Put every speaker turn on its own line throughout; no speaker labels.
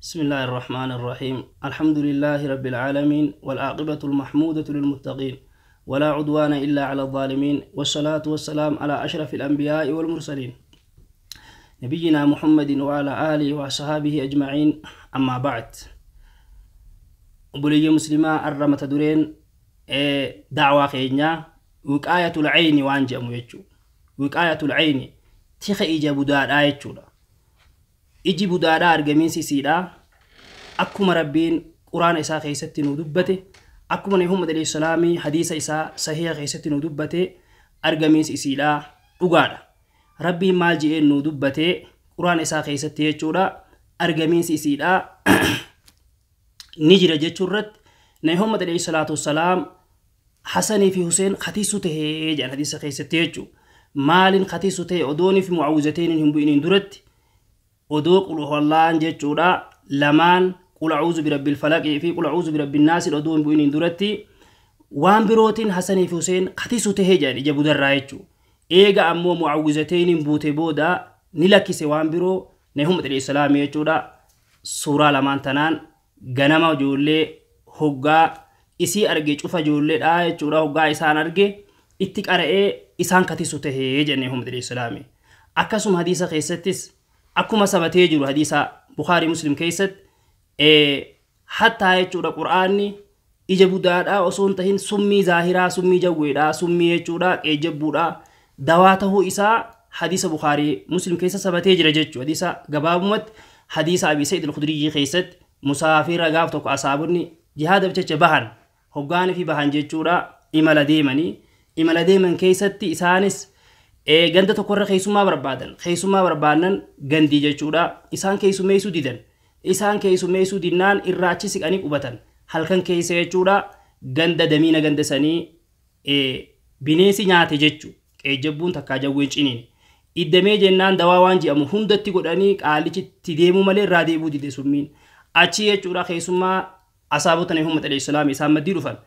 بسم الله الرحمن الرحيم. الحمد لله رب العالمين، والعاقبة المحمودة للمتقين، ولا عدوان إلا على الظالمين، والصلاة والسلام على أشرف الأنبياء والمرسلين، نبينا محمد وعلى آله وصحابه أجمعين. أما بعد، obboleeyya muslimaa, arra mata dureen da'waa keenyaa وقاية العين waan jedhamu jechuudha. وقاية العين, tika ija budaadhaa jechuudha. Iji budaadhaa argamiinsi isiidha akkuma Rabbiin Quraana isaa keessatti nu dubbate, akkuma Nabi Muhammad عليه السلام hadiisa isaa sahiha keessatti nu dubbate, argamiinsi isiidha dhugaadha. Rabbiin maal je'een nu dubbate Quraana isaa keessatti jechuudha? Argamiinsi isiidha ni jira jechuu irratti Nabi Muhammad عليه الصلاة والسلام Hasanii fi Huseen katiisu tahee jedhan hadiisa keessatti jechuu. Maaliin katiisu ta'e? Odoonii fi mu'awwizateeniin hin bu'iniin duratti, odoo قل هو الله jechuudha lamaan, قل أعوذ برب الفلق fi قل أعوذ برب الناس odoo hin bu'iniin duratti, waan birootiin Hasanii fi Huseen katiisu tahee jedhan ija budarraa jechuu. Eega ammoo mu'awwizateeniin buute booda ni lakkise waan biroo Nabi Muhammad عليه السلام jechuudha. Suuraa lamaan tanaan ganama ijoollee hoggaa isii arge cufa ijoolleedha jechuudha, hoggaa isaan arge itti qara'ee isaan katisu tahee jenne Muhammad عليه السلام. Akkasuma hadiisa keessattis akkuma sabatee jiru, hadiisa Bukaarii Muslim keessatti, hattaa jechuudha, Qur'aanni ija budaadhaa osoo hin tahin summii zaahiraa, summii jawweedhaa, summii jechuudha qeejjabbuudhaa dawaa tahuu isaa hadiisa Bukaarii Muslim keessa sabatee jira jechuudha. Hadiisa gabaabumatti hadiisa Abi Sa'iid al-Khudriyyi keessatti, musaafira gaaf tokko asaabonni jihaada jecha bahan, hoggaanii fi bahan jechuudha, imala deemanii, imala deeman keessatti isaanis ganda tokkorra keessummaa barbaadan. Keessummaa barbaadan gandii jechuudha isaan keessummeessuu didan. Isaan keessummeessuu dinnaan irraa achi siqanii qubatan. Halkan keessa jechuudha ganda damiina ganda sanii bineensi nyaate jechu, qeejjabbuun takkaa jawween ciniin iddamee jennaan, dawaa waan jedhamu hundatti godhanii qaalichitti deemuu malee irraa deebuu dide summiin. Achi jechuudha keessummaa asaabota Nabi Muhammad عليه السلام isaan maddii dhufan.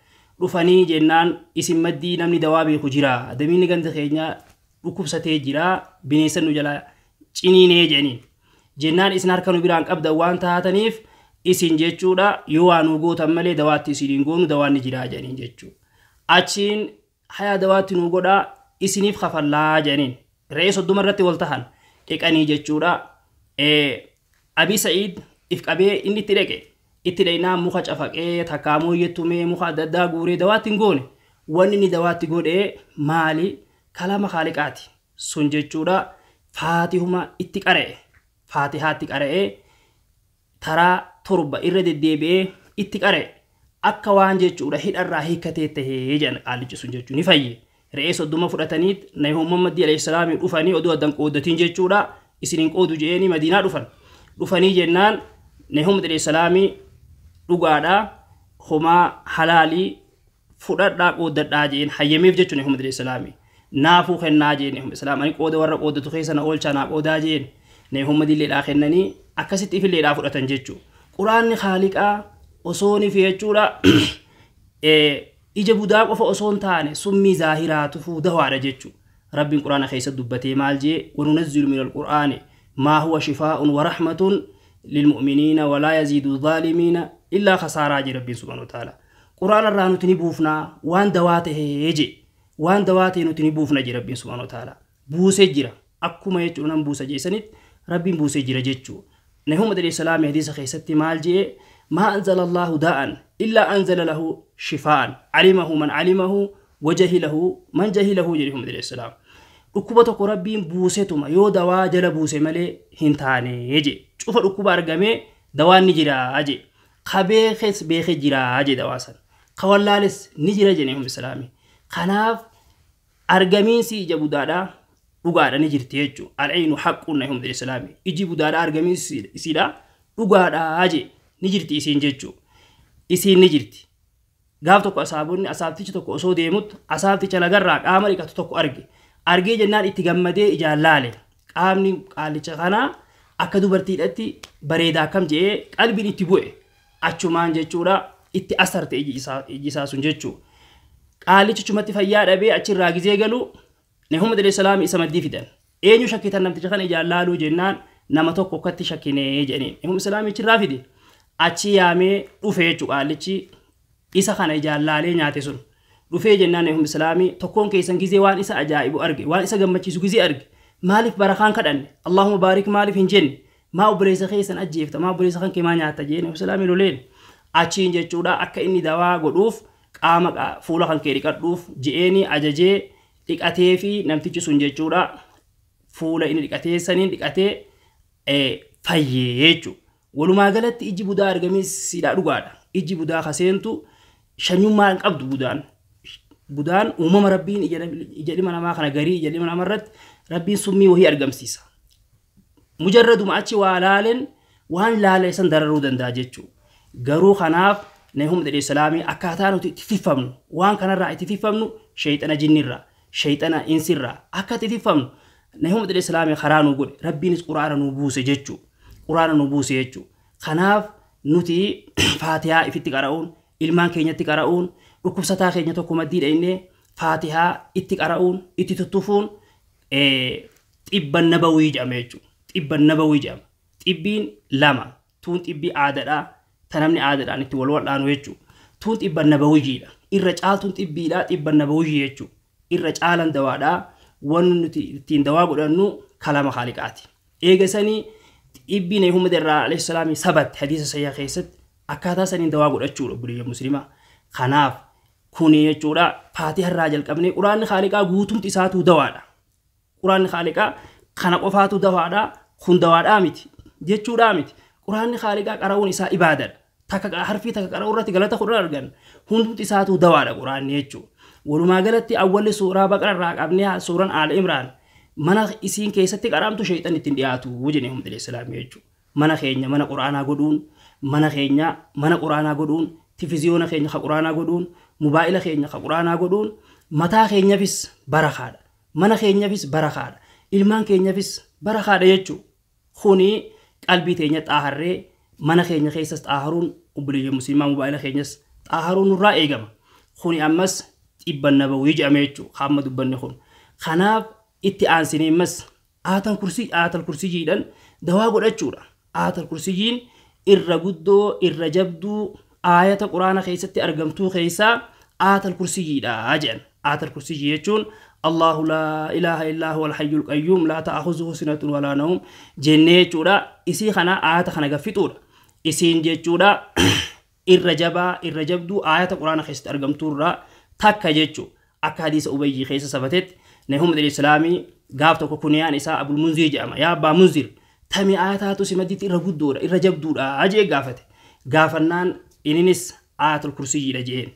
Dhufanii jennaan, isin maddii namni dawaa beeku jira, damiinni ganda keenya dhukkubsatee jira, bineensa nu jala ciniinee jedhaniin. Jennaan isin harka nu biraan qabdan waan taataniif, isin jechuudha yoo waa nu gootan malee dawaatti isiniin goonu, dawaan ni jira jedhaniin jechuudha. Achiin hayaa dawaatti nu godhaa, isiniif kafallaa jedhaniin. Re'ee 30 irratti wal tahan dhiqanii jechuudha. Abi Sa'iid if qabee inni itti dhaqe. Itti dhaqnaan muka cafaqee, takkaa mooyyettumee, muka adda addaa guuree dawaatti hin goone. Wanni inni dawaatti godhee maali? Kalama Haaliqaati. Sun jechuudha Faatihuma itti qara'e. Faatihaatti qara'ee taraa 7 irra deddeebi'ee itti qara'e. Akka waan jechuudha hidharraa hiikkatee tahee jedhan qaalichi sun jechuun ni fayye. Re'ee 30 fudhatanii Nabi Muhammad عليه السلام dhufanii, oduu addan qooddatiin jechuudha isiniin qoodu je'anii Madiinaa dhufan. Dhufanii jennaan Nabi Muhammad عليه السلام dhugaadha, homaa halaalii fudhadhaa, qooddadhaa jeen hayyameef jechuun Nabi Muhammad عليه السلام. Naafuu kennaa jeen Nabi Muhammad السلام, ani qooda warra qooddatu keessa na oolchaa, naa qoodaa jeen. Nabi Muhammad illeedhaa kennanii akkasitti ifilleedhaa fudhatan jechuudha. Quraanni Haaliqaa osoo ni fi jechuudha ija budaa qofa osoo hin taane summii zaahiraatu dawaadha jechuudha. Rabbiin Quraana keessa dubbatee maal jee? وننزل من القرآن ما هو شفاء ورحمة للمؤمنين ولا يزيد الظالمين إلا خسارا jee Rabbiin سبحانه وتعالى. Quraana irraa nuti ni buufnaa waan dawaa tahee jee, waan dawaa ta'e nuti ni buufna jee Rabbiin سبحانه وتعالى. Buusee jira, akkuma jechuudha nan buusa jeesanitti Rabbiin buusee jira jechuudha. Nabi Muhammad عليه السلام hadiisa keessatti maal jee? ما أنزل الله داء إلا أنزل له شفاء، علمه من علمه وجهله من جهله jedhe Muhammad عليه السلام. Dhukkuba tokko Rabbiin buusetuma yoo dawaa jala buuse malee hin taane je. Cufa dhukkuba argamee dawaan ni jira je. Ka beekes beekee jira je dawaa sana. Ka wallaales ni jira jedhe Muhammad السلام. Kanaaf argamiinsi ija budaadhaa dhugaadha, ni jirti jechuudha. العين حق Nabi Muhammad عليه السلام. Iji budaadhaa argamiinsi isiidha dhugaadha je, ni jirti isiin jechuudha. Isiin ni jirti. Gaaf tokko asaabonni asaabtichi tokko osoo deemutti asaabticha lagarraa qaama dhiqatu tokko arge. Argee jennaan itti gammadee ijaan laale. Qaamni qaalicha kanaa akka dubartiidhatti bareedaa akkam jedhee qalbiin itti bu'e. Achumaan jechuudha itti asarte iji isaa sun jechuudha. Qaalichi achumatti fayyaa dhabee achirraa gizee galu Nabi Muhammad عليه السلام isa maddii fidan. Eenyu shakkitan namticha kana ijaan laaluu jennaan Nama tokko akkatti shakkinee jedhaniin. Imaam Islaamichi irraa fide. Achi yaamee dhufe jechuudha qaallichi isa kana ijaan laalee nyaate sun. Dhufee jennaan Imaam Islaamii tokkoon keessan gizee waan isa ajaa'ibu arge, waan isa gammachiisu gizee arge. Maaliif barakaan kadhanne? Allahumma baarik maaliif hin jenne? Maa obboleessa keessan ajjeefta? Maa obboleessa kan kee maa nyaatta jeen Imaam Islaamii loleen. Achiin jechuudha akka inni dawaa godhuuf qaama fuula kan kee dhiqadhuuf je'eeni ajajee dhiqatee fi namtichi sun jechuudha fuula inni dhiqatee saniin dhiqatee fayyee jechuudha. Walumaa galatti ijji budaa argamee siidhaa dhugaadha. Ijji budaa kaseentu shanyummaa hin qabdu budaan. Budaan uumama rabbiin ija ilma namaa kana garii ija ilma namaa irratti rabbiin summii wahii argamsiisa. Mujarraduma achi waa laalen waan laale san dararuu danda'a jechuudha. Garuu kanaaf Nabi Muhammad alayhi salaamii akkaataa nuti itti tiffamnu waan kanarraa itti tiffamnu sheexana jinnirraa sheexana insirraa akka itti tiffamnu Nabi Muhammad alayhi salaamii karaa nu godhe rabbiinis quraana nu buuse jechuudha. Quraana nu buuse jechuudha. Kanaaf nuti faatihaa ifitti qara'uun ilmaan keenyatti qara'uun dhukkubsataa keenya tokko maddii dhaynee faatihaa itti qara'uun itti tuttufuun xibban nabawii jedhama jechuudha. Xibban nabawii jedhama. Xibbiin lama tuun xibbii aadaadhaa ta namni aadaadhaan itti wal wal'aanu jechuudha. Tuun xibban nabawiyyiidha. Irra caaltuun xibbiidhaa xibban nabawiyyii jechuudha. Irra caalan dawaadhaa wanni nuti ittiin dawaa godhannu kalama haaliqaati. Eega sanii xibbii Nabi Muhammad irraa alayhi salaamii sabatte hadiisa sayyaa keessatti akkaataa saniin dawaa godhachuudha obboleeyyan musliimaa. Kanaaf kuni jechuudha faatiha irraa jalqabnee quraanni haaliqaa guutumti isaatuu dawaadha. Quraanni haaliqaa kana qofaatu dawaadha kun dawaadhaa miti jechuudhaa miti. Quraanni haaliqaa qara'uun isaa ibaadadha. Takka harfii takka qara'uu irratti galata kudhan arganna. Hundumti isaatuu dawaadha quraanni jechuudha. Walumaa galatti awwalli suuraa Baqara irraa qabnee suuraan Aal Imraan mana isiin keessatti qaramtu sheexan ittiin dhiyaatu jedhee Muhammad alayhi salaam jechuudha. Mana keenya mana quraanaa godhuun, mana keenya mana quraanaa godhuun, tifiziyoona keenya ka quraanaa godhuun, mobaayila keenya ka quraanaa godhuun mataa keenyaafis barakaadha. Mana keenyaafis barakaadha. Ilmaan keenyaafis barakaadha jechuudha. Kuni qalbii teenya xaaharree mana keenya keessas xaaharuun obboleeyyan musliimaa mobaayila keenyas xaaharuun nurraa eegama. Kuni ammas xibban nabawii jedhame jechuudha. Hamma dubbanni kun. Kanaaf itti aansinee ammas aatal kursiyyiidhaan dawaa godhachuudha. Aatal kursiyyiin irra guddoo irra jabduu aayata quraana keessatti argamtuu keessaa aatal kursiyyiidha jedhan. Aatal kursiyyii jechuun Allahu laa ilaaha illaa huwal hayyul qayyuum laa ta'akhuzuhu sinatun walaa nawm jennee jechuudha. Isii kana aayata kana gaffixuudha. Isiin jechuudha irra jabaa irra jabduu aayata quraana keessatti argamtuurraa takka jechuudha. Akka hadiisa Ubayyii keessa sabatetti Nabi Muhammad alayhi salaamii gaaf tokko kuniyaan isaa Abul Munzir jedhama. Yaa Abbaa Munzir tami aayataatu si maddiitti irra guddoodha irra jabduudha jee gaafate. Gaafannaan inninis aayatul kursiyyiidha jeen.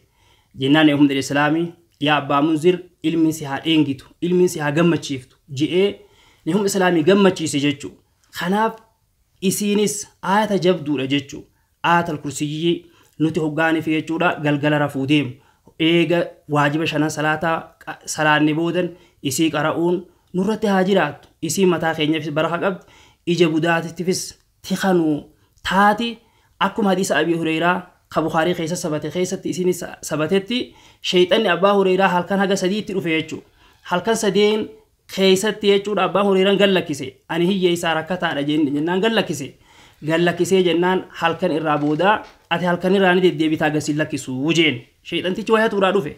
Jennaan Nabi Muhammad alayhi salaamii yaa Abbaa Munzir ilmi si haa dheengitu ilmi si haa gammachiiftu je'ee Nabi Muhammad salaamii gammachiise jechuudha. Kanaaf isiinis aayata jabduudha jechuudha. Aayatul kursiyyii nuti hoggaaniif jechuudha galgala rafuu deemu. Eega waajiba shanan salaataa salaanni boodan isii qara'uun nurratti haa jiraattu. Isii mataa keenyaafis baraka qabdi. Ija budaatittifis tikanuu taati akkuma hadiisa Abii Hureyraa ka Bukaarii keessa sabate keessatti isiin sabatetti sheexanni Abbaa Hureyraa halkan haga sadiitti dhufe jechuudha. Halkan sadeen keessatti jechuudha Abbaa Hureyraan gallakkise. Ani hiyyeessaa rakkataadha jennaan gallakkise. Gallakkisee jennaan halkan irraa boodaa ati halkan irraa ni deddeebitaa gasiin lakkisuu jeen. Sheexantichi wayatuudhaa dhufe.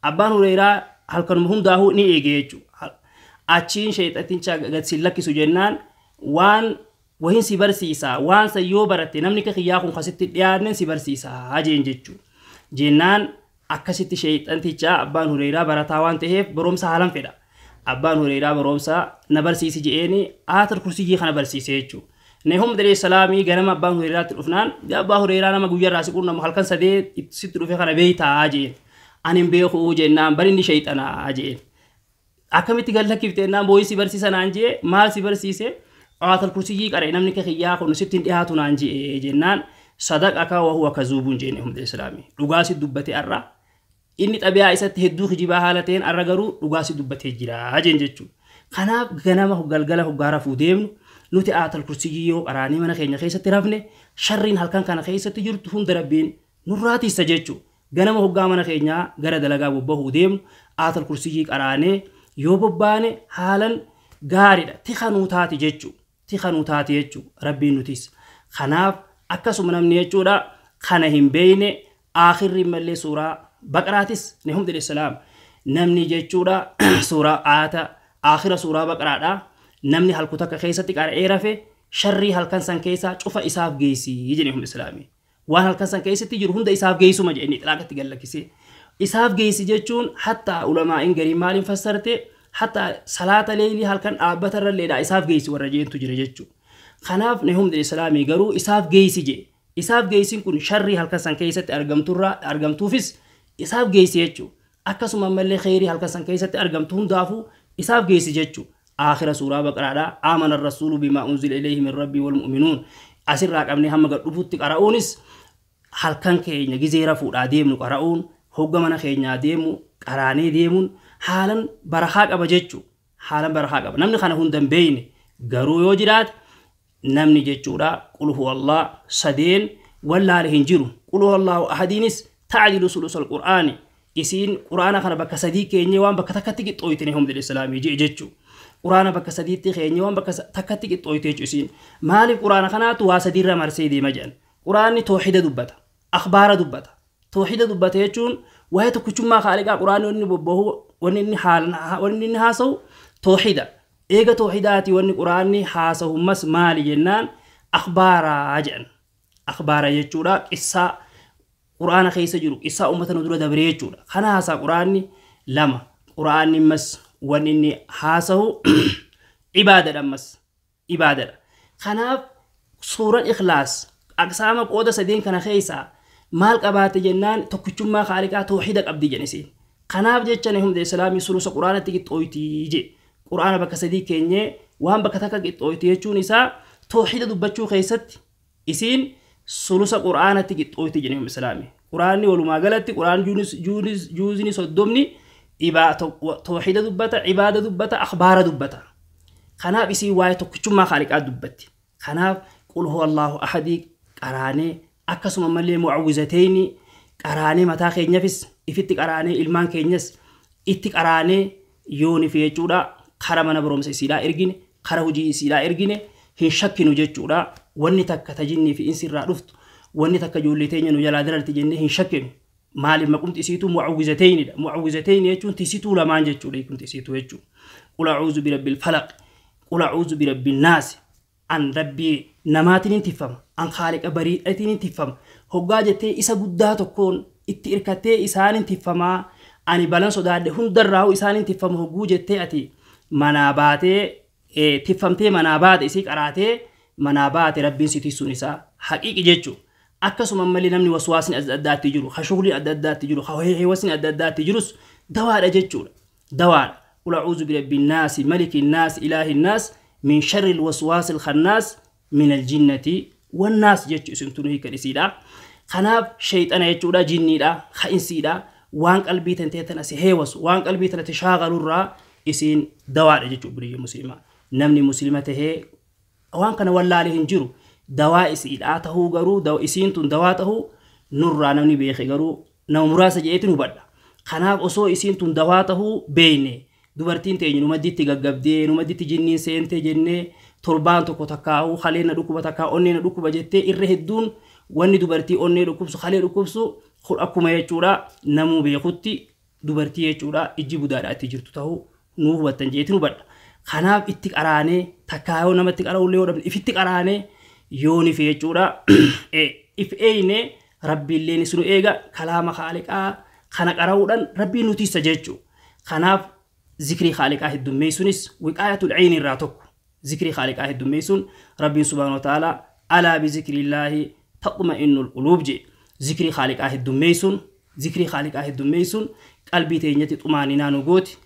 Abbaan Hureyraa halkanuma hundaa'uu ni eege jechuudha. Achiin sheexanticha gasiin lakkisu jennaan waan wahin si barsiisaa waan san yoo baratte namni ka kiyyaa kun kasitti dhiyaannen si barsiisaa jeen jechuudha. Jennaan akkasitti sheexanticha Abbaan Hureyraa barataa waan ta'eef barumsa haalan fedha. Abbaan Hureyraa barumsa na barsiisi je'eeni aayatul kursiyyii kana barsiise jechuudha. Nabi Muhammad alayhi salaamii ganama Abbaan Hureyraatti dhufnaan Abbaa Hureyraa nama guyyaarraa si qunnamu halkan sadee sitti dhufe kana beeytaa jeen. Ani hin beeku jennaan bari inni sheexanaa jeen. Akkamitti gallakkifte jennaan booyi si barsiisa naan jee maal si barsiise aayatul kursiyyii qara'e namni ka kiyyaa kun sitti hin dhiyaatu naan jee jennaan sadaqaka wa huwa kazuubun jeen Muhammad alayhi salaamii. Dhugaa si dubbate arra inni xabiyaa isatti hedduu kijibaa haala ta'een arra garuu dhugaa si dubbatee jira jeen jechuudha. Kanaaf ganama galgala hoggaa rafuu deemnu nuti aayatul kursiyyii yoo qaraanii mana keenya keessatti rafne sharriin halkan kana keessatti jirtu hunda rabbiin nurraa tiisa jechuudha. Ganama hoggaa mana keenyaa gara dalagaa bobbahuu deemnu aayatul kursiyyii qaraanee yoo bobbaane haalan gaariidha. Tikanuu taati jechuudha. Tika nu taate jechuudha. Rabbiin nutis. Kanaaf akkasuma namni jechuudha kana hin beeyne aakhirri mallee suuraa Baqaraatis ni humdi islaam. Namni jechuudha suuraa aata aakhira suuraa Baqaraadha. Namni halku takka keessatti qara'ee rafe sharrii halkan san keessaa cufa isaaf geessi jedhe humni islaamii. Waan halkan san keessatti jiru hunda isaaf geessuma jedhanii xilaaqatti gallakkisee. Isaaf geessi jechuun hattaa ulamaa'in garii maaliin fassarte hattaa salaata leelii halkan dhaabbata irralleedha isaaf geessi warra jeentu jira jechuudha. Kanaaf ni humni islaamii garuu isaaf geessi jedhe. Isaaf geessiin kun sharrii halkan san keessatti argamturraa argamtuufis isaaf geessi jechuudha. Akkasuma ammallee kheyrii halkan san keessatti argamtu hundaafuu isaaf geessi jechuudha. Aakhira suuraa Baqaraadha. Aamana rasuulu bimaa unzila ilayhi min rabbii wal mu'minuun. Asirraa qabnee hamma gad dhufutti qara'uunis halkan keenya gizee rafuudhaa deemnu qara'uun hogga mana keenyaa deemu qaraanee deemuun haalan barakaa qaba jechuudha. Haalan barakaa qaba. Namni kana hunda hin beeyne garuu yoo jiraate namni jechuudha qul huwallah sadeen wallaale hin jiru. Qul huwallahu ahadiinis ta'dilu sulusal qur'aani. Isiin qur'aana kana bakka sadii keenyee waan bakka takkatti qixxooytine humdi islaamii jee jechuudha. Qur'aana bakka sadiitti keenyee waan bakka takkatti qixxooyte jechuudha isiin. Maaliif qur'aana kanaatu waa sadiirra marsee deema jedhan. Qur'aanni toohida dubbata. Akhbaara dubbata. Toohida dubbata jechuun waa'ee tokkichummaa khaaliqaa qur'aanni wanni bobbahu wanni inni haalan wanni inni haasa'u toohida. Eega toohidaati wanni qur'aanni haasa'u mas maali jennaan akhbaaraa jedhan. Akhbaara jechuudha qissaa qur'aana keessa jiru qissaa uummata nu dura dabree jechuudha. Kana haasaa qur'aanni lama. Qur'aanni mas wanni inni haasa'u ibaadadha ammas ibaadadha. Kanaaf suuraan ikhlaas aqsaama qooda sadeen kana keessaa maal qabaate jennaan tokkichummaa khaaliqaa toohida qabdi jedhan isiin. Kanaaf jecha humna islaamii sulusa qur'aanatti qixxooyti je. Qur'aana bakka sadii keenyee waan bakka takka qixxooyti jechuun isaa toohida dubbachuu keessatti isiin sulusa qur'aanatti qixxooyti jedhan humna islaamii. Qur'aanni walumaa galatti qur'aan juuzni 30 toohida dubbata, ibaada dubbata, akhbaara dubbata. Kanaaf isiin waa'ee tokkichummaa khaaliqaa dubbatti. Kanaaf qul huwallahu ahadii qaraanee akkasuma mallee mu'awwizateyni qaraanee mataa keenyafis ifitti qaraanee ilmaan keenyas itti qaraanee yooni fi jechuudha kara mana barumsa isiidhaa ergine kara hojii isiidhaa ergine hin shakkinu jechuudha. Wanni takka tajinnii fi insirraa dhuftu wanni takka ijoollee teenya nu jalaa dararti jennee hin shakkinu. Maaliif maqumti isiituu mu'awwizateynidha. Mu'awwizateyni jechuun tisituu lamaan jechuudha hiikumti isiituu jechuudha. Qul a'uuzu birabbil falaq, qul a'uuzu birabbin naas. An rabbii namaatiin hin tiffama, an khaaliqa bariidhatiin hin tiffama. Hoggaa jettee isa guddaa tokkoon itti hirkattee isaan hin tiffamaa, ani balan sodaadhe hundarraa'u isaan hin tiffama hogguu jettee ati manaa baatee tiffamtee manaa baate isii qaraatee manaa baate rabbiin si tissuun isaa haqiiqi jechuudha. Akkasuma malee namni waswaasni adda addaatti jiru, shughliin adda addaatti jiru, heewasni adda addaatti jirus dawaadha jechuudha. Dawaadha. Qul a'uuzu birabbin naasi, malikin naas, ilaahin naas, min sharri alwaswaasi alkhannaas, min aljinnati wannaas jechuu isin tunu hiika dhisiidha. Kanaaf shayxana jechuudha, jinniidha, ka'insiidha, waan qalbii tantee tana si heewasu, waan qalbii tana ti shaagalurraa isiin dawaadha jechuudha biyya musliimaa. Namni muslima tahee waan kana wallaalee hin jiru. Dawaa isiidhaa tahuu garuu isiin tun dawaa tahuu nurraa namni beeke garuu nama muraasa jedheetiin hubadha. Kanaaf osoo isiin tun dawaa tahuu beekne dubartiin teenya numaddiitti gaggabdee numaddiitti jinniin seentee jennee torbaan tokko takkaa'uu halee na dhukkuba takkaa onnee na dhukkuba jettee irra hedduun wanni dubartii onnee dhukkubsu halee dhukkubsu akkuma jechuudha namuu beekutti dubartii jechuudha ijji budaadhaa itti jirtu tahuu nuu hubattan jeetiin hubadha. Kanaaf itti qaraanee takkaa yoo namatti qara'ullee yoo dhabne ifitti qaraanee yooni fi jechuudha if eeyne rabbiilleen isinu eega kalaama khaaliqaa kana qara'uudhaan rabbiin nu tissa jechuudha. Kanaaf zikrii khaaliqaa heddummeessuunis wiqaayatul cayni irraa tokko. Zikrii khaaliqaa heddummeessuun rabbiin subhaanahu wa ta'aalaa alaa bizikrillaahi taxma'innul quluub jedhe. Zikrii khaaliqaa heddummeessuun zikrii khaaliqaa heddummeessuun qalbii teenyatti xumaaninaa nu gooti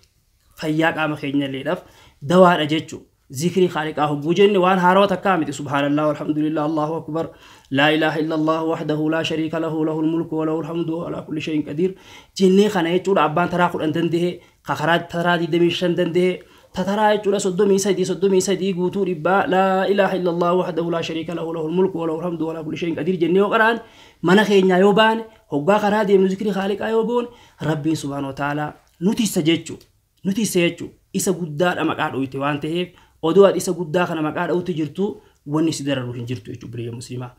fayyaa qaama keenyalleedhaaf dawaadha jechuudha. Zikrii khaaliqaa hogguu jenne waan haarawaa takkaa miti. Subhaanallah walhamdulillah allahu akbar laa ilaaha illallah wahdahu laa shariika lahu lahul mulku wa lahul hamdu wa alaa kulli shay'in qadiir jennee kana jechuudha. Abbaan taraa 10 danda'e, karaa taraa 25 danda'e, tataraa jechuudha 33 guutuu dhibbaa laa ilaaha illallah wahdahu laa shariika lahu lahul mulku wa lahul hamdu wa alaa kulli shay'in qadiir jennee yoo qaraan mana keenyaa yoo baane hoggaa karaa deemnu zikrii khaaliqaa yoo goone rabbiin subhaanahu wa ta'aalaa nu tissa jechuudha. Nu tissa jechuudha. Isa guddaadha maqaa dhoyte waan ta'eef Odoo ati isa guddaa kana maqaa dha'utti jirtu wanni si dararu hin jirtu jechuudha biyya musliimaa.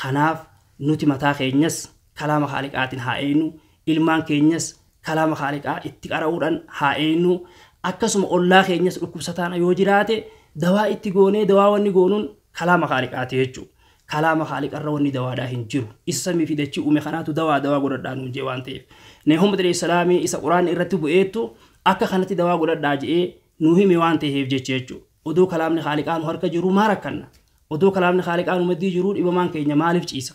Kanaaf nuti mataa keenyas kalaama Khaaliqaatiin haa eeynu, ilmaan keenyas kalaama Khaaliqaa itti qara'uudhaan haa eeynu, akkasuma ollaa keenyas dhukkubsataan yoo jiraate dawaa itti goonee dawaa wanni goonuun kalaama Khaaliqaati jechuudha. Kalaama Khaaliqarra wanni dawaadhaa hin jiru. Isa samii fi dachii uume kanaatu dawaa dawaa godhadhaa nuun jee waan ta'eef. Muhammad alayhi salaamii isa quraanni irratti bu'eettu akka kanatti dawaa godhadhaa je'ee nuu hime waan ta'eef jecha jechuudha. Odoo kalaamni Khaaliqaa nu harka jiru maa rakkanna? Odoo kalaamni Khaaliqaa nu maddii jiru dhibamaan keenya maaliif ciisa?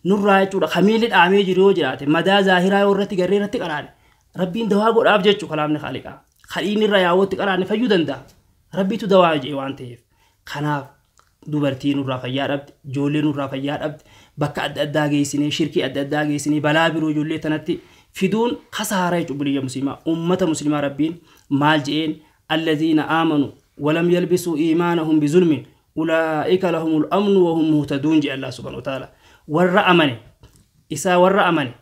Nurraa jechuudha kamiilli dhaamee jiru yoo jiraate madaa zaahiraa yoo irratti garree irratti qaraane Rabbiin dawaa godhaaf jechuudha kalaamni Khaaliqaa. Kadhiin irra yaawwatti qaraane fayyuu danda'a. Rabbiitu dawaa jee waan ta'eef. Kanaaf dubartii nurraa fayyaa dhabde, ijoollee nurraa fayyaa dhabde, bakka adda addaa geessinee, shirkii adda addaa geessinee, balaa biroo ijoollee tanatti fiduun kasaara jechuudha biyya musliimaa. Ummata musliimaa Rabbiin maal je'een alladhiina aamanu walam yalbisuu iimaanahum bizulmin ulaa'ika lahumul amnu wa hum muhtaduun jedhe Allah subhaanahu wa ta'ala. Warra amane isaa warra amane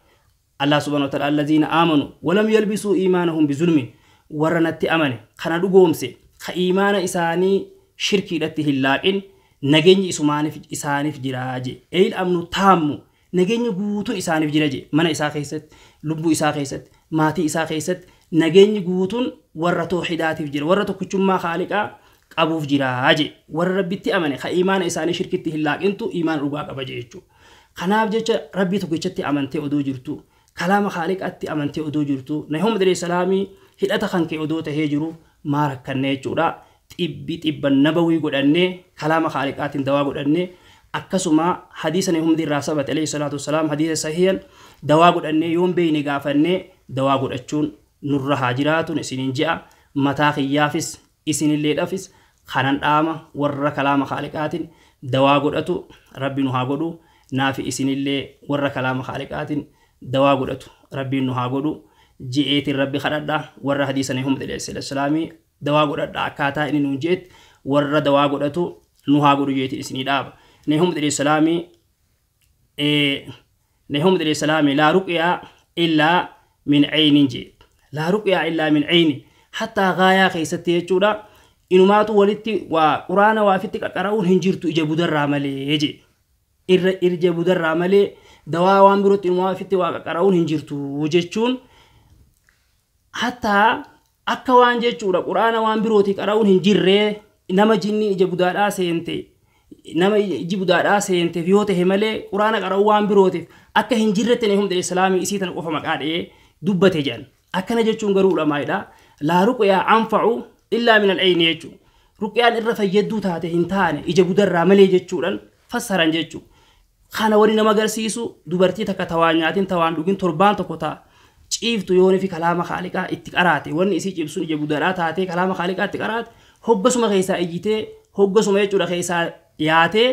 Allah subhaanahu wa ta'ala alladhiina aamanu walam yalbisuu iimaanahum bizulmin warra natti amane kana dhugoomse ka iimaana isaanii shirkiidhatti hin laaqin nageenyi isumaaniif isaaniif jira je. Eyil amnu taammu nageenyi guutuun isaaniif jira je. Mana isaa keessatti, lubbuu isaa keessatti, maatii isaa keessatti nageenyi guutuun warra toohidaatiif jira, warra tokkichummaa Khaaliqaa qabuuf jira je. Warra Rabbitti amane ka iimaana isaanii shirkitti hin laaqintu iimaana dhugaa qaba je jechuudha. Kanaaf jecha Rabbii tokkichatti amantee odoo jirtu, kalaama Khaaliqaatti amantee odoo jirtu, Muhammad alayhi salaamii hidhata kan kee odoo tahee jiru maa rakkanne jechuudha. Xibbi xibban nabawii godhannee kalaama Khaaliqaatiin dawaa godhannee akkasuma hadiisa Muhammad irraa sabate alayhi salaatu wassalaam hadiisa sahihan dawaa godhannee yoon beeyne gaafannee dawaa godhachuun nurra haa jiraatun isiniin je'a. Mataa kiyyaafis isinilleedhaafis kanan dhaama warra kalaama Khaaliqaatiin dawaa godhatu Rabbi nu haa godhu. Naafi isinillee warra kalaama Khaaliqaatiin dawaa godhatu Rabbiin nu haa godhu je'eetiin Rabbi kadhadha. Warra hadiisa Muhammad alayhi salaamii dawaa godhadha akkaataa inni nuun je'etti warra dawaa godhatu nu haa godhu jeetiin isinii dhaaba. Muhammad alayhi salaamii laa ruqyaa illaa min caynin jee. Laa ruqyaa illaa min cayni hattaa gaayaa keessatti jechuudha. Inumaatu walitti waa quraana waa ofitti qaqqara'uun hin jirtu ija budarraa malee jee. Irra ija budarraa malee dawaa waan birootti inumaa ofitti waa qaqqara'uun hin jirtu jechuun hattaa akka waan jechuudha quraana waan birootii qara'uun hin jirree nama jinni ija budaadhaa seente nama iji budaadhaa seenteef yoo ta'e malee quraana qara'uu waan birootiif akka hin jirretti Muhammad alayhi salaamii isii tana qofa maqaa dha'ee dubbate jedhan. Akkana jechuun garuu ulamaa'idha. Laa ruqyaa anfa'u illaa min al-ayni jechuudha. Ruqyaan irra fayyadduu taate hin taane ija budarraa malee jechuudhaan fassaran jechuudha. Kana wani nama agarsiisu dubartii takka tawaan nyaatiin tawaan dhugin torbaan tokko ta'a. Ciiftu yoonii fi kalaama Khaaliqaa itti qaraate wanni isii cibsuun ija budaadhaa taatee kalaama Khaaliqaa itti qaraate hoggasuma keessaa ijjitee hoggasuma jechuudha keessaa yaatee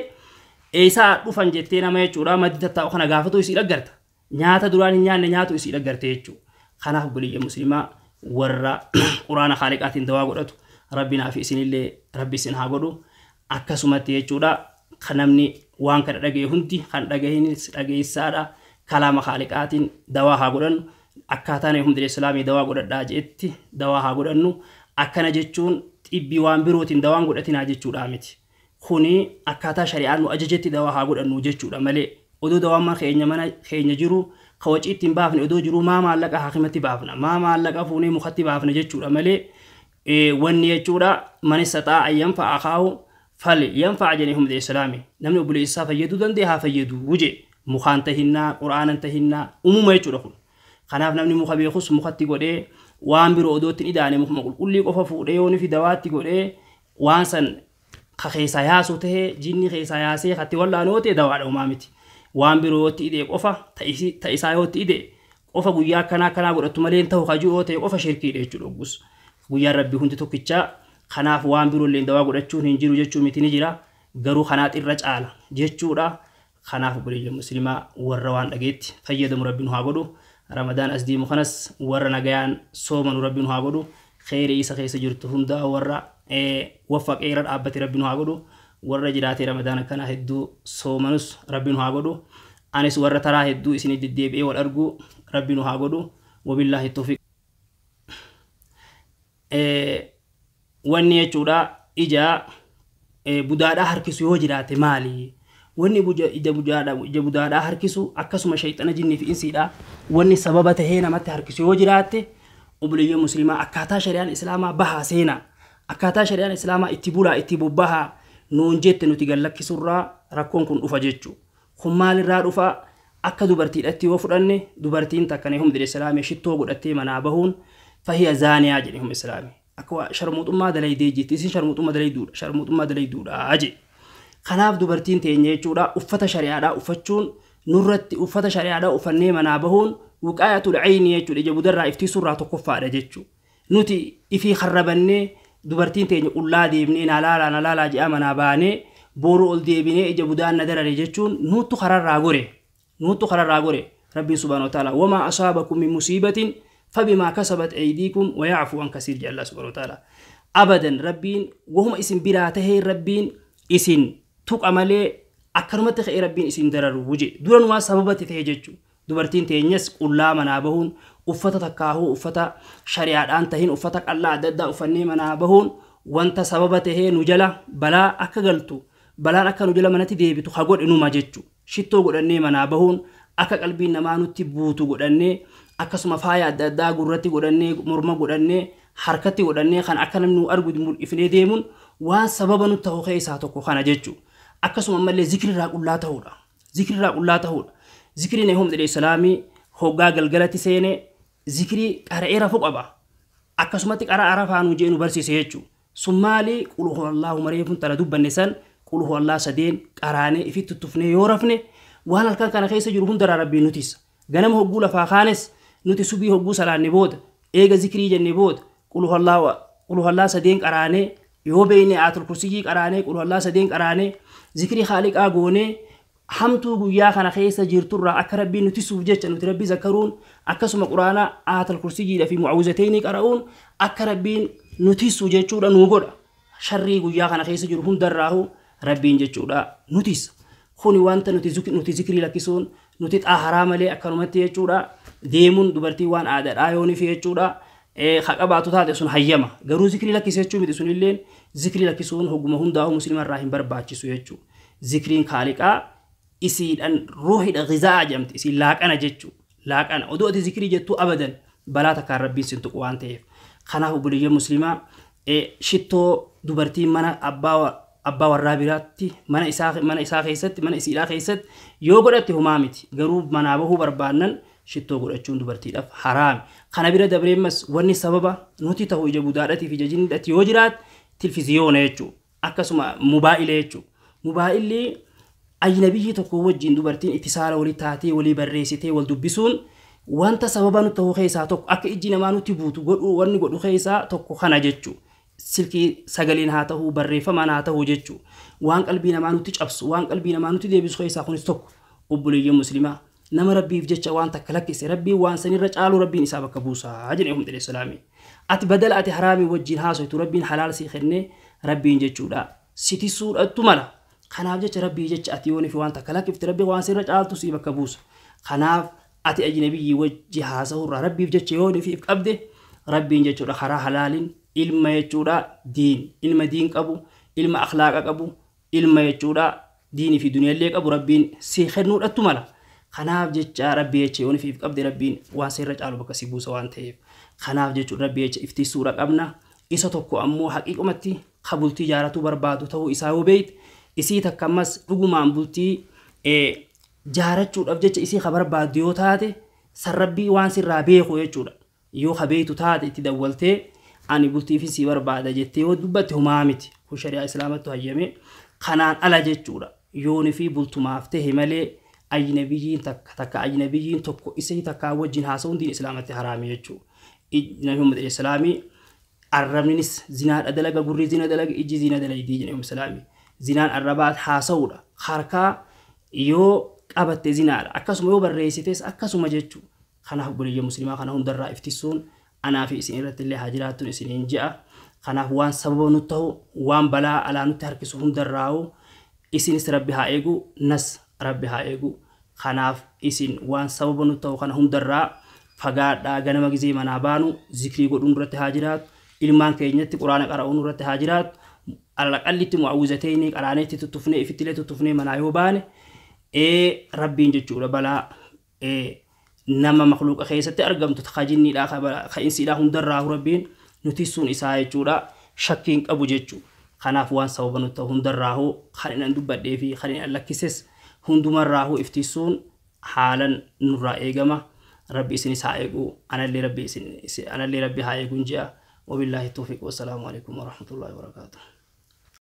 eessaa dhufan jettee nama jechuudha maddi tattaa'u kana gaafatu isii dhaggarta. Nyaata duraan hin nyaanne nyaatu isii dhaggarte jechuudha. Kanaaf obboleeyyan musliimaa warra quraana Khaaliqaatiin dawaa godhatu Rabbi naaf isinillee Rabbi isin haa godhu. Akkasumatti jechuudha kan namni waan kana dhaga'e hundi kan dhagahinis dhageessaadha kalaama Khaaliqaatiin dawaa haa godhannu. Akkaataa Muhammad alayhi salaamii dawaa godhadhaa je'etti dawaa haa godhannu. Akkana jechuun xibbii waan birootiin dawaan godhatinaa jechuudha miti. Kuni akkaataa shari'aan nu ajajetti dawaa haa godhannu jechuudha malee odoo dawaan mana keenya mana keenya jiru ka wacii ittiin baafne odoo jiru maa maallaqa haakimatti baafna maa maallaqa fuunee mukatti baafna jechuudha malee wanni jechuudha man istaxaa'a an yanfa'a akaahu fal yanfa'a jedhe Muhammad alayhi salaamii namni obboleessa isaa fayyaduu danda'e haa fayyaduu je mukaan tahinnaa quraanan tahinnaa uumuma jechuudha kun. Kanaaf namni muka beekus mukatti godhee waan biroo odoo ittiin idaane mukuma qulqullii qofa fuudhee yoonii fi dawaatti godhee waan san ka keessaa yaasu tahee jinni keessaa yaasee katti wallaanoo ta'e dawaadha uumaa miti. Waan biroo yootti idee qofa ta isaa yootti idee qofa guyyaa akkanaa akkanaa godhattu malee hin ta'u kajuu yoo ta'e qofa shirkiidha jechuudha oggus. Guyyaan Rabbi hundi tokkichaa kanaaf waan biroo illee dawaa godhachuun hin jiru jechuu miti ni jira garuu kanaat irra caala jechuudha. Kanaaf obboleeyyan musliimaa warra waan dhageetti fayyadamu Rabbi nu haa godhu. Ramadaan as deemu kanas warra nagayaan soomanu Rabbi nu haa godhu. Kheyrii isa keessa jirtu hundaa warra waffaqee irra dhaabbate Rabbi nu haa godhu. Warra jiraatee Ramadaan akkanaa hedduu soomanus Rabbi nu haa godhu. Anis warra taraa hedduu isinii deddeebi'ee wal argu Rabbi nu haa godhu. Wabillaahi tawfiiq. Wanni jechuudha ija budaadhaa harkisu yoo jiraate maali? Wanni ija budaadhaa harkisu akkasuma shayxana jinnii fi insiidha. Wanni sababa tahee namatti harkisu yoo jiraatte obboleeyyan musliimaa akkaataa shari'aan islaamaa bahaa seenaa, akkaataa shari'aan islaamaa itti bulaa itti bobbahaa nuun jette nuti gallakkisurraa rakkoon kun dhufa jechuudha. Kun maalirraa dhufa? Akka dubartiidhatti yoo fudhanne dubartiin takka ne humna islaamii shittoo godhattee manaa bahuun fahiya zaaniyaa jedhe humna islaamii. Akka sharmuuxummaa dalaydee jetti, isin sharmuuxummaa dalayduudha, sharmuuxummaa dalayduudha jedhe. Kanaaf dubartiin teenya jechuudha uffata shari'aadhaa uffachuun nurratti uffata shari'aadhaa uffannee manaa bahuun wiqaayatul ayni jechuudha, ija budarraa iftisuurraa tokkoffaadha jechuudha. Nuti ifii kharrabannee dubartiin teenya qullaa deemnee na laalaa na laalaa jedhaa manaa baanee boru ol deebinee ija budaan na darare jechuun nuuttu kararraa gore, nuuttu kararraa gore. Rabbiin subhaanahu wa ta'ala wamaa asaabakum min musiibatin fabimaa kasabat aydiikum wa ya'fu an kasiir jedha Allah subhaanahu wa ta'ala. Abadan Rabbiin wahuma isin biraa tahee Rabbiin isin tuqa malee akkanumatti ka'ee Rabbiin isin dararu jedhe. Duranumaa sababatti ta'e jechuudha. Dubartiin teenyas qullaa manaa bahuun uffata takkaahuu uffata shari'aadhaan tahin uffata qal'aa adda addaa uffannee manaa bahuun wanta sababa tahee nu jala balaa akka galtu, balaan akka nu jala manatti deebitu ha godhe numa jechuudha. Shittoo godhannee manaa bahuun akka qalbiin namaa nutti buutu godhannee akkasuma faaya adda addaa gurratti godhannee morma godhannee harkatti godhannee kan akka namni nu argu mul'ifnee deemuun waan sababa nu ta'u keessaa tokko kana jechuudha. Akkasuma ammallee zikrirraa qullaa ta'uudha. Zikrirraa qullaa ta'uudha. Zikriin Muhammad alayhi salaamii hoggaa galgalatti seene zikrii qara'ee rafuu qaba. Akkasumatti qara'a rafaa nu jee nu barsiise jechuudha. Sun maali? Qul huwallahu mareefun tana dubbanne san qul huwallah sadeen qaraanee ifitti tuttufnee yoo rafne waan halkan kana keessa jiru hundarraa Rabbiin nutisa. Ganama hogguu lafaa kaanes nuti subii hogguu salaanne booda eega zikrii jenne booda qul huwallah sadeen qaraanee yoo beeyne aayatul kursiyyii qaraanee qul huwallah sadeen qaraanee zikrii khaaliqaa goonee hamtuu guyyaa kana keessa jirturraa akka Rabbiin nuti suuf jecha nuti Rabbii zakaruun akkasuma quraana aayatul kursiyyiidha fi mu'awwizateenii qara'uun akka Rabbiin nuti suuf jechuudha nuu godha. Sharrii guyyaa kana keessa jiru hundarraahu Rabbiin jechuudha nutis. Kuni wanta nuti zikrii lakkisuun nuti xaaharaa malee akkanumatti jechuudha deemuun dubartii waan aadaadhaa yoonii fi jechuudha ha qabaatu taate sun hayyama. Garuu zikrii lakkise jechuu miti sunilleen zikrii lakkisuun hogguma hundaa'u musliimarraa hin barbaachisu jechuudha. Zikriin khaaliqaa isiidhaan ruuhidha ghizaa jedhamti, isiin laaqana jechuudha. Laaqana odoo ati zikrii jettuu abadan balaa takkaan Rabbiin sin tuqu waan ta'eef. Kanaaf obboleeyyan musliimaa shittoo dubartiin mana abbaa warraa biraatti mana isaa keessatti mana isiidhaa keessatti yoo godhatte homaa miti. Garuu manaa bahuu barbaannan shittoo godhachuun dubartiidhaaf haraami. Kana bira dabreemmas wanni sababa nuti ta'u ija budaadhatiif ija jinniidhaatti yoo jiraate tilfiziyoona jechuudha. Akkasuma mobaayila jechuudha. Mobaayilli ajnabiyyi tokko wajjin dubartiin ittisaala walii taatee walii barreessitee wal dubbisuun wanta sababa nuti ta'u keessaa tokko akka ijji namaa nutti buutu godhu wanni godhu keessaa tokko kana jechuudha. Silkii sagaleen haa ta'uu barreeffamaan haa ta'uu jechuudha. Waan qalbii namaa nutti cabsu waan qalbii namaa nutti deebisu keessaa kunis tokko. Obboleeyyan musliimaa nama Rabbiif jecha waan takka lakkise Rabbiin waan sanirra caalu Rabbiin isaa bakka buusaa jedhe Muhammad alayhi salaami. Ati badala ati haraamii wajjin haasoytu Rabbiin halaal sii kennee Rabbiin jechuudha si tisuudhattu mala. Kanaaf jecha Rabbii jecha ati yoonii fi waan takka lakkifte Rabbiin waan sirra caaltu sii bakka buusa. Kanaaf ati ajnabiyyi wajji haasa'urraa Rabbiif jecha yoonii fi qabde Rabbiin jechuudha karaa halaaliin ilma jechuudha diin, ilma diin qabu, ilma akhlaaqa qabu, ilma jechuudha diinii fi duniyaallee qabu Rabbiin si kennuudhattu mala. Kanaaf jecha Rabbii jecha yoonii fi qabde Rabbiin waan sirra caalu bakka si buusa waan ta'eef. Kanaaf jechuudha Rabbii jecha iftisuudha qabna. Isa tokko ammoo haqiiqumatti kabultii jaaratuu barbaadu ta'uu isaa yoo beeyte isii takka ammas dhugumaan bultii jaarachuudhaaf jecha isii ka barbaaddu yoo taate san Rabbii waan sirraa beeku jechuudha. Yoo ka beeytu taate itti dawwaltee ani bultiifin sii barbaada jettee yoo dubbatte homaa miti. Kun shari'aa islaamattu hayyame. Kanaan ala jechuudha. Yoonii fi bultumaaf tahe malee ajnabiyyiin takka ajnabiyyiin tokko isii takkaa wajjin haasa'uun diin islaamatti haraami jechuudha. Nabi Muhammad alayhi salaami arrabninis zinaadha dalaga, gurri zina dalaga, ijji zina dalaydii jedhe Muhammad salaami. Zinaan arrabaa haasa'uudha. Harkaa yoo qabatte zinaadha. Akkasuma yoo barreessites akkasuma jechuudha. Kanaaf obboleeyyan musliimaa kana hundarraa iftisuun anaa fi isin irratti illee haa jiraattuun isiniin je'a. Kanaaf waan sababa nutti ta'u waan balaa alaa nutti harkisu hundarraa'u isinis Rabbi haa eegu, nas Rabbi haa eegu. Kanaaf isin waan sababa nutti ta'u kana hundarraa fagaadhaa. Ganama gizee manaa baanu zikrii godhuun irratti haa jiraatu. Ilmaan keenyatti quraana qara'uun irratti haa jiraatu. Alaqallitti mu'awwizateenii qaraaneetti tuttufnee ifittilee tuttufnee manaa yoo baane rabbiin jechuudha balaa nama makluuqa keessatti argamtu ka jinniidhaa ka insiidhaa hundarraa rabbiin nuti sun isaa jechuudha shakkiin qabu jechuudha. Kanaaf waan sababa nuti ta'u hundarraahu kan inni dubbadhee fi kan inni lakkises hundumarraahu iftisuun haalan nurraa eegama. Rabbi isinis haa eegu, anallee rabbi isin anallee rabbi haa eeguun je'a. Wabillaahi tawfiiq, wassalaamu alaikum warahmatullaahi wabarakaatuh.